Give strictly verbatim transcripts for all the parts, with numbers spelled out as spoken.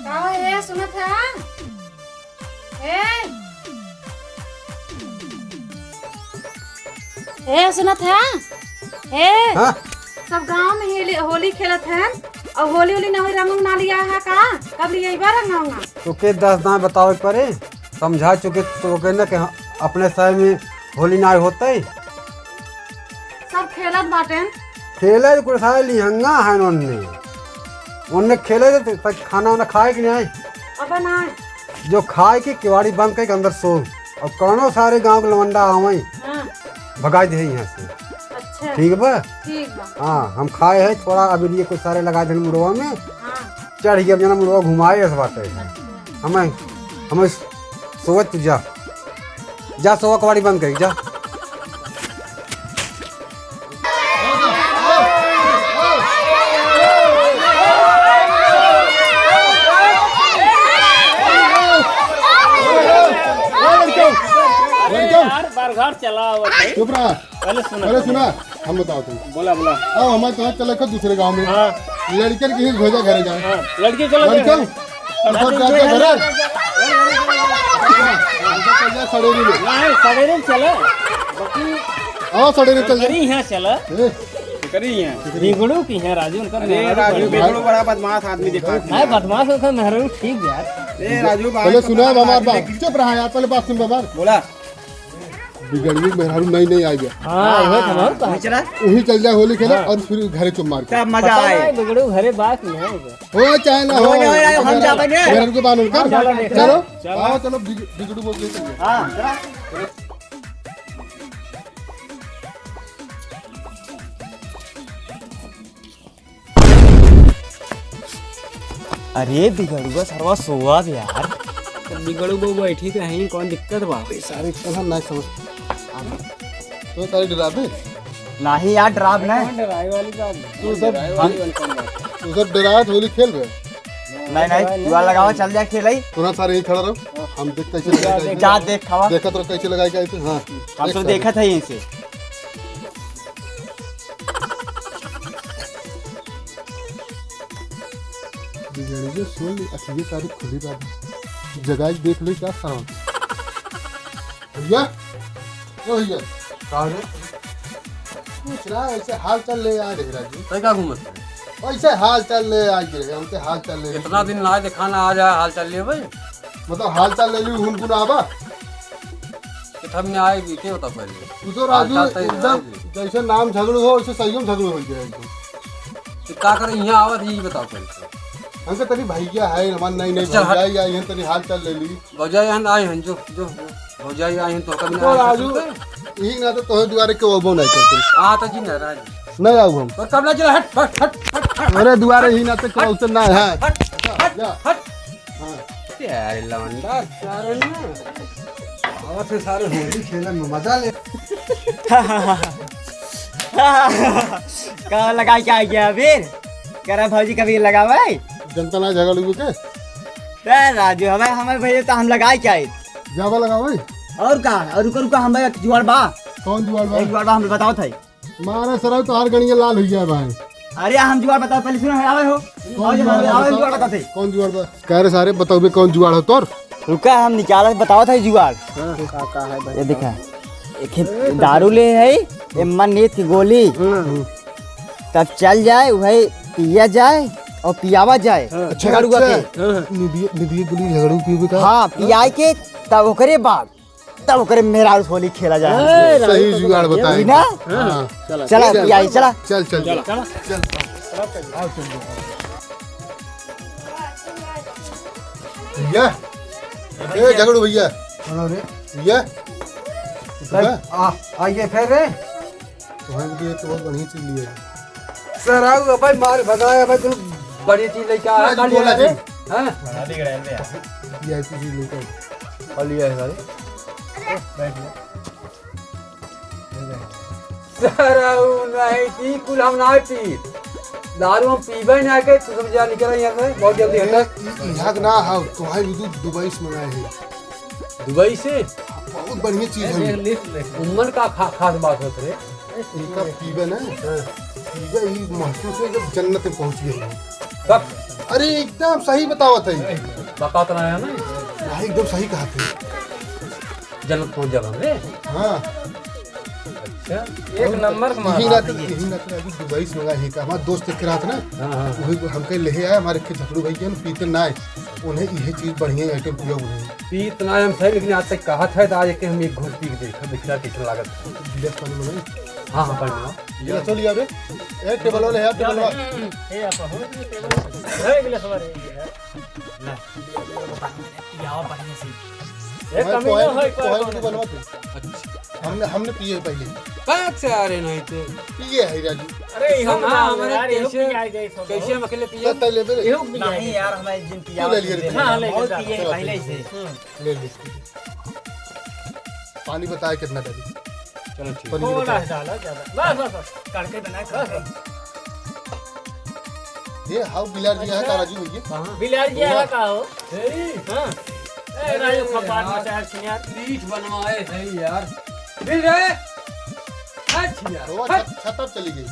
का हो, ए, सुनत है? ए? ए, सुनत है? ए? हाँ? सब गाँव में होली, होली खेलत हैं और होली, होली ना होई, रंग उंग ना लिया है का? कब लिया बा रंग उंग? तोके दस दाँय बतावे के पड़े, समझा चुके तोके न कि ह-, अपने समय में होली ना होतइ। सब खेलत बाटेन। खेले कुल सारे लिहंगा हैं ओन्ने। ओन्ने खेले त, त खाना वाना खाए कि नहीं? अब ना। जो खाए के केवाड़ी बंद करके अंदर सो। और कौनो सारे गाँव के लवंडा आवइ, हाँ। भगाई दे यहाँ से। अच्छा। ठीक बा? ठीक बा। हाँ, हम खाए हैं थोड़ा, अबीरिये कुछ सारे लगा देन मुड़वा में। हाँ। चढ़ गया जना मुड़वा घुमाए ऐसे बात है। अच्छा। हमें, हमें सोवत तू जा। जा सोवा कबाड़ी बंद कर, जा। अरे यार, बरघर चला आवत है। चुप रहा। पहले सुना, पहले पहले। सुना, हम बताओ तुम। बोला, बोला। अब हमारे तो चले को दूसरे गांव में। हाँ। लड़कन के ही भेजा घरे जाए। हाँ, लड़के चलो लड़कन? घर। उनका क्या क्या घरे? उनका क्या क्या सड़ेरी में? नहीं, सड़ेरी में चले। बाकी आओ, सड़ेरी चल जाए। करी यहाँ चला। ए। करी यहाँ। बिगड़ू की है राजू, उनका अरे मेहरारू राजू, बन गया। बिगड़ू बड़ा बदमाश आदमी दिखा है, बदमाश होकर मेहरारू ठीक यार। ए राजू, बात पहले तो सुना बता, हमार आदमी बात। चुप रहा यार, पहले बात सुन हमार। बोला। बिगड़िए मेहरारू नई नई आई गया। हाँ, हाँ, वही तो, हाँ, वही तो। वही चला। वही चल जाए होली खेले हाँ। और फिर घरे चुप मार के। क्या मजा पता आए। नहीं, बिगड़ू घरे बात नहीं है। हो चाहे ना हो। हो, हो, हो, हो, हम अगर जाबे ने। मेहरारू के बांध उनका। हाँ, चलो, चलो। चलो। चलो। आओ, चलो, बिग-, बिगड़ू बोल के चलिए। हाँ, चला। अरे बिगड़ुआ सरवा सोवा बे यार। बिगड़ू बहू बैठी तो है, कौन दिक्कत बा? अबे सारे इतना ना समझ। तो सारे डराबे? नाही यार, डराब ना। कौन डराए वाली बात? तू सब डराए वाली कौन बात? तू सब डराए होली खेल बे? नहीं, नहीं, जुआ लगावा, चल जा खेल आई। तू ना सारे यहीं खड़ा रहो, हम देख कैसे लगाए। जा देख खावा। देखा तो कैसे लगाए, कैसे, हाँ। हम एक तो सारे। देखा था यहीं से। बिगड़िए सुन, अखिए सारी खुली बात है। जगाई देख ले क्या सारा। भैया, ओ भैया। का रे? पूछ रहा है, ऐसे हाल चाल ले आ रहे राजू। तै का घूमत है? ऐसे हाल चाल ले आ रहे, हमके हाल चाल ले। इतना दिन ना देखा ना, आ जा हाल चाल ले भाई। मतलब हाल चाल ले ली, हुन गुन आवा। कितना में आए भी, के बता पहले। तू तो राजू हाल चाल तय एकदम नहीं। जैसे नाम झगड़ू हो, वैसे सही में झगड़ू हो जाए एकदम। तो का करे, यहाँ आवत ही बताओ पहले। हमके तेरी भैया है, हमार नई नई चल हट। भौजाई आई है, तेरी हाल चाल ले ली। भौजाई हन आई हन, जो, जो, जो। भौजाई आई हन, तो कभी तो ना आई राजू, सकते। यही ना तो तोहे दुआरे के वो नहीं करते। आ तो जी ना राजू। नहीं आऊ हम। और कब ना चला, हट, हट, हट, हट, हट। अरे दुआरे ही ना तो क्यों उतर ना है। हट, हट, हट, जा। हट। हाँ। यार लवंडा सारे ना। आवा से सारे होली खेले में मजा ले। का लगाई के आ गया अबीर? करा भौजी कभी लगावे? जनता ना झगड़ के। रे राजू, हमारे, हमारे भैया तो हम लगाई के आई। जावा लगावे? और का? और रुका, रुका, हम भाई एक जुआड़ बा। कौन जुआड़ बा? एक जुआड़ बा, हम बताओ थे। मारे सरऊ तोहार गणिया लाल हुई है भाई। अरे हम जुआड़ बताओ, पहले सुनो, आवे हो। कौन आवे, जुआड़ आवे, बा? आवे, बताओ। जुआड़ बताते। कौन जुआड़ बा? कह रहे सारे बताओ बे कौन जुआड़ हो तोर? रुका, हम निकाला बताओ थे जुआड़। हाँ, का, का है भाई? ये देखा, एक ही दारू ले है, ये मन नीत की गोली। हाँ। तब चल जाए, वही पिया जाए और पियावा जाए। हाँ। अच्छा, झगड़ुआ अच्छा। के। हाँ। निधिये, निधिये गोली झगड़ू पीबे का? हाँ, पियाई के तब ओकरे बाद तब ओकरे मेहरारू से होली खेला जाए। ए, सही जुगाड़ बताई। ना? हाँ। चला, चला, ठीक है। पियाई, चला। चल, चल, चला। चल। चल, आओ, चल, चल। भैया, ए, झगड़ू भैया। कौन हो रे? भैया। भाई, भैया। आ, आइए फिर रे। तुम्हारे लिए तो बहुत बढ़िया चीज लिए है। सर, आओ भाई, मार भगाया भाई, तुम बढ़िया चीज लेके आया, आज का लिया बोला रे? जी। हाँ? बड़ा बिगड़ा है भैया। वी आई पी चीज लेके आए। और लिया है भाई। बैठ जा। सर, आओ नहीं, ती कुल हम ना पी। दारू हम पीबे ना के, तू सब जा निकल यहाँ से, बहुत जल्दी हटा। ए, ई, ई हक ना, हाँ, तुम्हारे भी दूध दुबई से मंगाए हैं। दुबई से? बहुत बढ़िया चीज है। देख, लिस्ट देख। उम्मन का खा-, खास बात होत रे? इनका पीबे ना, हाँ। पीबे ही महसूस हो जब जन्नत में पहुंच गए हो। कब? अरे एकदम सही बतावत है। बतात ना है ना? नहीं, एकदम सही कहा थे। जन्नत पहुंच जाबा रे। हाँ। अच्छा। एक नंबर का माल। यही ना तो, यही ना तो अभी दुबई से मंगा है का, हमारे दोस्त के रात ना, हाँ, हाँ। वही हमके लेहे आए, हमारे के झगड़ू भैया ने पीते ना आए, उन्हें यही चीज बढ़िया आइटम पिया उन्हें। पीत ना आए हम सही, लेकिन आज तक कहा था तो आज एक हम एक घूंट पी के देखा, देखा कैसे लागत है। गिलास पानी मंगाई। हाँ, हाँ, पानी मंगाओ। ये चल यार, ए टेबल वाले यार, टेबल वाले। ए, आप हो, टेबल वाले। ए, गिलास वाले, ये है। ला। पियावा बढ़िया से। ए, मैं कमी तोहे ना होई, कोई तोहे कोई भी ना। बनवा दे। अच्छा। हमने, हमने पिए पहले। बात से आ रहे नहीं तो। पिए है राजू। अरे, हम हम ना, ना, हमारे यार, एहू कैसे, पियाई जाए सब। कैसे हम अकेले पिए? तो तै लेबे रे। एहू पियाई नहीं जाए। यार, हमारे जिन तू पियावा ले लिए रे। हाँ, ले बहुत ले, पिए हैं चलो, पहले ठीक से। है। हम्म। ले ले। पानी बताए कितना डाली? चलो, ठीक। पनीर थोड़ा बताओ। सा डालो, ज्यादा। बस, बस, बस। तड़के बनाए, बस, बस। ये हाउ बिलार दिया है अच्छा। का राजू भैया? कहाँ? बिलार दिया हुआ। है का हो? यही। हाँ। ए, अरे राजू, खपाट यार। मचा है, सुन यार। मीठ बनवाए है यार। फिर रे। अच्छा। वो छत, छत पर चली गई।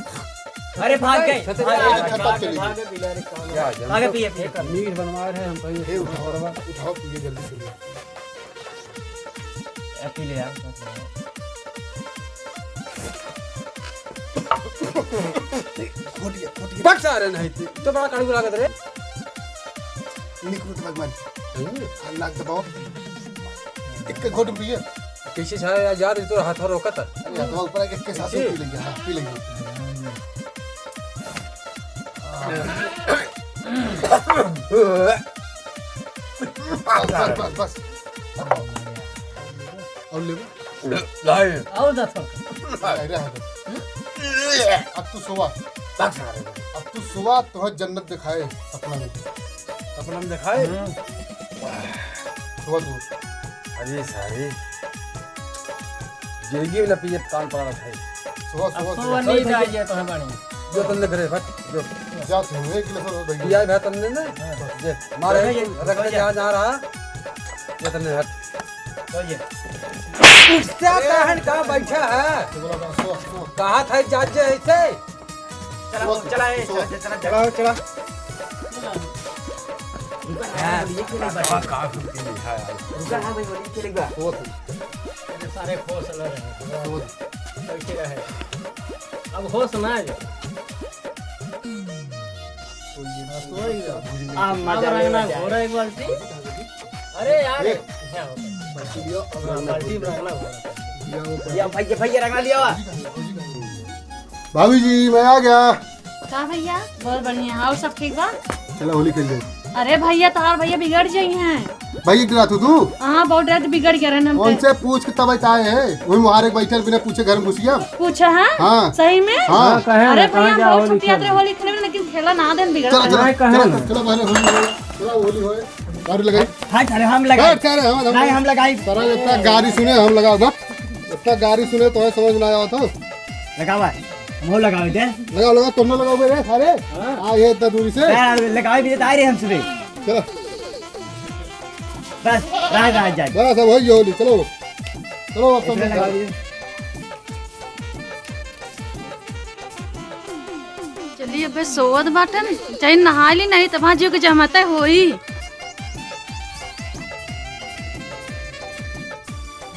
अरे, भाग गए। छत पर भाग गए, चली गई। छत पर भाग चली गए, गई। भाग गए, बिलारी कौन है? क्या भाग गए, पिए, पिए। मीठ बनवाए है हम तो ये। ए, उठाओ, उठाओ, पिए जल्दी से। अकेले यार, साथ में। खोटिया, खोटिया। बक सारे नहीं थी, तो बड़ा कड़ू लागत रे। निकलत भगवान। हम्म। हाँ, नाक दबाओ। एक के घोट पिए। कैसे छा यार, यार, ये तो हाथ रोकत है। अरे, हाथ ऊपर एक के साथ कैसे? पी लेंगे, हाँ, पी लेंगे। बस, बस, बस, बस। और लेबू? नहीं। और दस और। अरे, हाँ, दस। अब तू सोवा। अब तू सोवा, तोहे जन्नत दिखाए सपना में। सपना में दिखाए? हम्म। सोवा तू। अरे सारे, जिंदगी में न पिए कान पड़ा रखा है। सोवा, अब सोवा, सोवा सोवा। नींद आ गया तो हमारी। जो तुमने घरे, हट, जो। जा तू, एक गिलास और भैया। पिया है तुमने ना? हाँ। जे, मारे, चलो, ये, रख ले, जा, जा रहा। ये तुमने हट। चलिए। गुस्सा काहन का बैठा है? तो बोला, बस, सोवा, सोवा। कहा था जात जे ऐसे? चला, सोवा, चला, ए, सोवा। चला, चला, चला। चला, चला। हाँ। ये खेले बा। का, का, का, का, का, रुका, हाँ भाई, बोलिए, खेले बा। सोवा तू। अरे, सारे खोस लग रहे हैं। सोवा। बैठे रहे। अब होश ना आए। आ, मजा अब रंगना लेवे जाए। घोड़ा एक बाल्टी। अरे यार, ए। क्या हो गया? बाल्टी लियो, अब हाँ, रंगना बाल्टी घोड़ा। में रंगना घोड़ा। लियो, या भैया, भैया रंगना लिया। भाभी जी, मैं आ गया। का भैया? बहुत बढ़िया। और सब ठीक बा? चला होली खेल जाए। अरे भैया, तोहार भैया बिगड़ जाई हैं। भाई, एक रात हो तू? हाँ, बहुत रात बिगड़ गया रहन हम पे। उनसे पूछ के तब आए हैं। वही मुहारे बैठल बिना पूछे घर में घुसिया। पूछा है? हाँ। सही में? हाँ। हाँ, कहे अरे ना, भैया, कहे हम क्या बहुत होली छुट्टी आते खेल? होली खेले, लेकिन खेला ना देन बिगड़ चलो, गया। चलो, अरे कहे चलो, ना। चलो, बाहर होली होए। चलो, होली होए। बाहर लगाई। हाँ, अरे हम लगाई। बैठ, सारे, हम लगाई। बैठ, सारे, हम लगाई। सारा इतना गारी सुने, हम लगाओ, बस। इतना गारी सुने तो है, समझ में ना आया तो। लगावा। हम लगावे दे। लगाओ, लगाओ, तुम ना लगाओ बे रे, सारे। हाँ। आ, ये इतना दूरी से। यार, लगावे भी तो आए रहे हमसे भी। चलो। बस, रह, रह जाए। बस, अब होई होली, चलो। चलो, अब तुम इतना लगावे। चलिए, अबे सोवत बाटन, चाहे नहा ली नहीं, तब हाँ, जो के जहमते होई।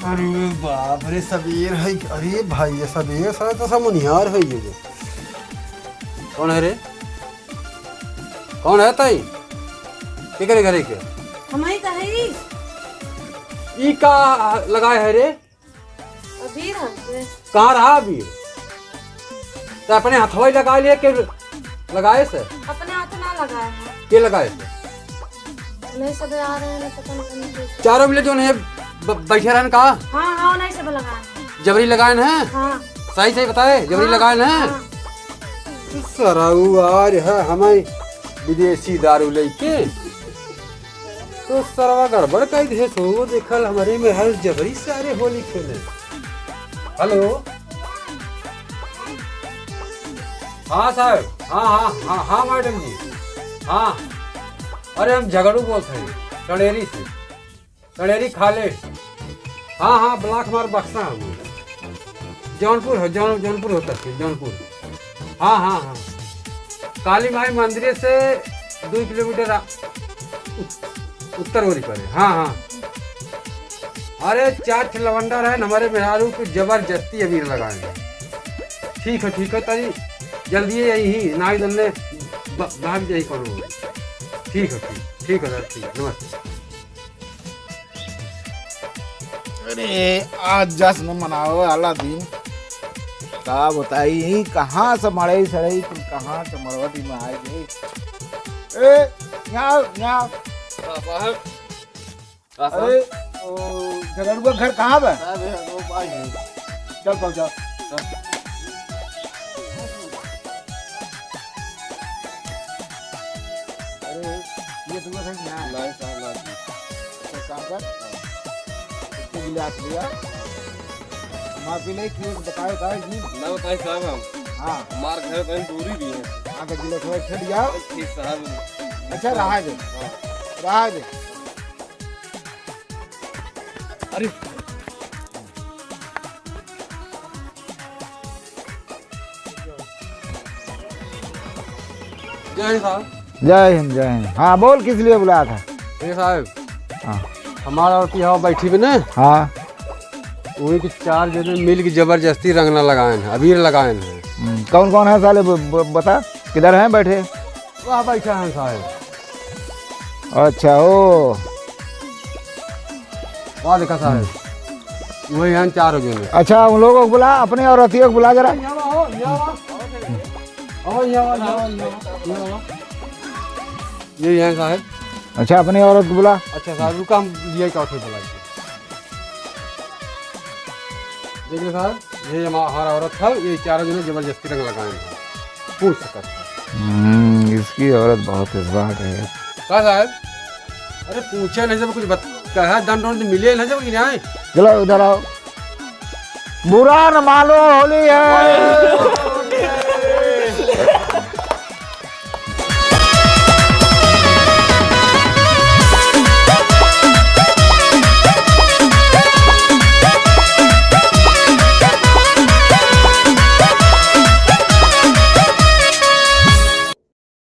अरे बाप रे, सबेर है। अरे भाई, ये सबेर, साला तो सब मुनिहार है ये। कौन है रे? कौन है ताई? के करे घरे के? हमही तो है। ई का लगाए है रे? अबीर हमसे। कहाँ रहा अबीर? तो अपने हथवा ही लगा लिए के लगाए से? अपने हाथ ना लगाए हैं। के लगाए से? नहीं, सब आ रहे हैं, पता नहीं कौन से। चारों मिले जो है ब-, बैठे रहन का? हाँ, हाँ, नहीं सब लगाए हैं। जबरी लगाए हैं? हाँ। सही, सही बताए, जबरी हाँ, लगाए हैं? हाँ। सरऊ आ रहा हमें विदेशी दारू लेके। तो सरवा गड़बड़ कई देस हो, देखल हमरे मेहर जबरी सारे होली खेले। हेलो। हाँ साहब, हाँ, हाँ, हाँ, हाँ मैडम जी, हाँ। अरे हम झगड़ू बोलत हैं, कड़ेरी से। कड़ेरी खाले। हाँ, हाँ, ब्लॉक मार बक्सा हम। जौनपुर हो, जौन-, जौनपुर होता है, जौनपुर। हाँ, हाँ, हाँ। काली माई मंदिर से दो किलोमीटर आ-, उत-, उत्तर ओरी परे। हाँ, हाँ। अरे, चार ठे लवंडा रहे, हमारे मेहरारू के जबरदस्ती अबीर लगाए हैं। ठीक है, ठीक है, तारी जल्दी यही, ना ही दन्ने ब-, भाग जाई करो। ठीक है, ठीक, ठीक है सर, ठीक, नमस्ते। अरे, आज जश्न मनावे वाला दिन। का बताई, कहाँ से मड़ई सड़ई, कुल कहाँ से मड़वटी में आ गई। ए, यहाँ, यहाँ। का साहब? का साहब? अरे, ओ, झगड़ुआ घर कहाँ बा? साहब, ये वो पास है। चल, पहुँचा। चल। अरे, ये दुआ है कि ना? नहीं साहब, नहीं। अच्छा, काम कर। एक गिलास लिया। माफी नहीं कि बताए, बताए जी। ना बताए साहब हम। हाँ। हमार घर कहीं दूरी भी है। हाँ, तो गिलास में छड़ जाओ। ठीक साहब। अच्छा, रहा दे। हाँ। रहा दे। अरे। जय हिंद साहब। जय हिंद, जय हिंद। हाँ, बोल, किस लिए बुलाया था? ये साहब, हाँ। हमार औरत यहाँ बैठी भी ना। हाँ। वही के चार जने मिल के जबरदस्ती रंगना लगाए हैं, अबीर लगाए हैं। हम्म, कौन कौन है साले, ब-, ब-, बता, किधर हैं बैठे? वहाँ बैठा है साहब। अच्छा, ओ। वहाँ देखा साहब, वही हैं चारों जने। अच्छा, उन लोगों को बुला, अपने औरतियों को बुला जरा। यहाँ आओ, यहाँ आओ। आओ, यहाँ आओ, यहाँ आओ, यहाँ आओ, यहाँ आओ। ये हैं साहब। अच्छा, अपनी औरत को बुला। अच्छा साहब, रुका, हम ये क्या उठे बुला के। देख लो साहब, ये हमा-, हमारा औरत था, ये चारों जने जबरदस्ती रंग लगाए हैं। पूछ सकत है। हम्म, इसकी औरत बहुत smart है। का साहब? अरे पूछे नहीं जब कुछ बत-, कहा दंड वंड मिले नहीं जब कि नहीं? चलो इधर आओ। बुरा न मानो होली है।